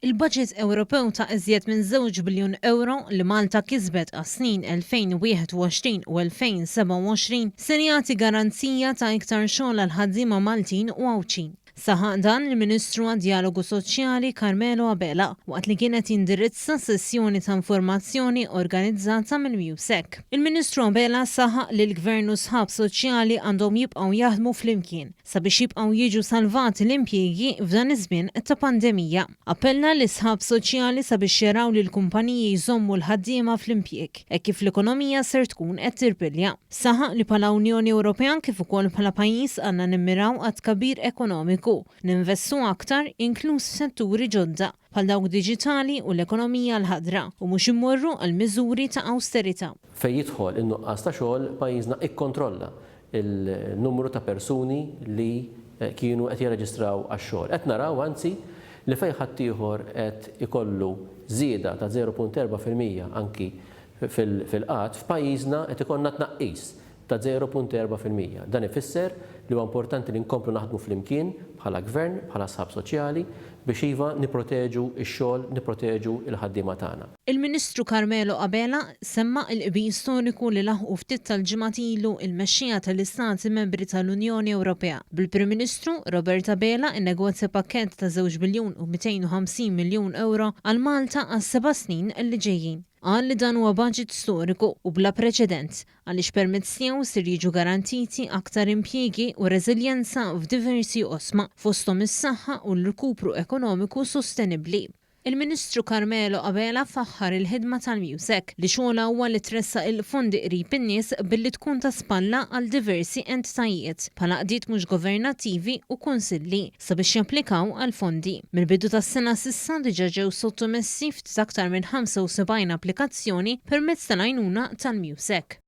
Il-baġit Ewropew ta' iżjed minn żewġ biljun ewro li Malta kisbet għas-snin 2021 u 2027 ser jagħti garanzija ta' iktar xogħol għall-ħaddiema Maltin u Għawdxin. Saħaq dan il-Ministru għad-Djalogu Soċjali Carmelo Abela waqt li kien qed jindirizza sessjoni ta' informazzjoni organizzata mill-MUSEC. Il-Ministru Abela saħaq li l-Gvern u s-sħab soċjali għandhom jibqgħu jaħdmu flimkien sabiex jibqgħu jiġu salvati l-impjiegi f'dan iż-żmien ta' pandemija. Appella lis-sħab soċjali sabiex jaraw li l-kumpaniji jżommu l-ħaddiema fl-impjieg, hekk kif l-ekonomija ser tkun qed tirpilja. Saħaq li bħala Unjoni Ewropea kif ukoll bħala pajjiż għandna nimmiraw għat-tkabbir ekonomiku, ninvestu aktar, inkluż f'setturi ġodda, bħal dawk diġitali u l-ekonomija l-ħadra, u mhux immorru għal miżuri ta' awsterità. Fejn jidħol in-nuqqas ta' xogħol, pajjiżna ikkontrolla l-numru ta' persuni li kienu qed jirreġistraw għax-xogħol. Qed naraw anzi li fejn ħaddieħor qed ikollu żieda ta' 0.4% anki fil-qgħad, f'pajjiżna qed ikollna tnaqqis ta' 0.4%. Dan ifisser li huwa importanti li nkomplu naħdmu flimkien bħala Gvern, bħala sħab soċjali biex iva nipproteġu x-xogħol, nipproteġu l-ħaddiema tagħna. Il-Ministru Carmelo Abela semma l-qbil storiku li laħqu ftit tal-ġimgħat ilu l-mexxejja tal-Istati Membri tal-Unjoni Ewropea, bil-Prim Ministru Robert Abela nnegozja pakkett ta' żewġ biljun u 250 miljun ewro għal Malta għas-seba' snin li ġejjin. Qal li dan huwa baġit storiku u bla preċedent għaliex permezz tiegħu ser jiġu garantiti aktar impjiegi u reżiljenza f'diversi oqsma, fosthom is-saħħa u l-rkupru ekonomiku sostenibbli. Il-Ministru Carmelo Abela faħħar il-ħidma tal-MUSEC, li xogħolha huwa li tressaq il-fondi qrib in-nies billi tkun ta' spalla għal diversi entitajiet, bħal għaqdiet mhux governattivi u kunsilli, sabiex japplikaw għall-fondi. Mill-bidu tas-sena s'issa diġà ġew sottomessi ftit aktar minn 75 applikazzjoni permezz tal-għajnuna tal-MUSEC.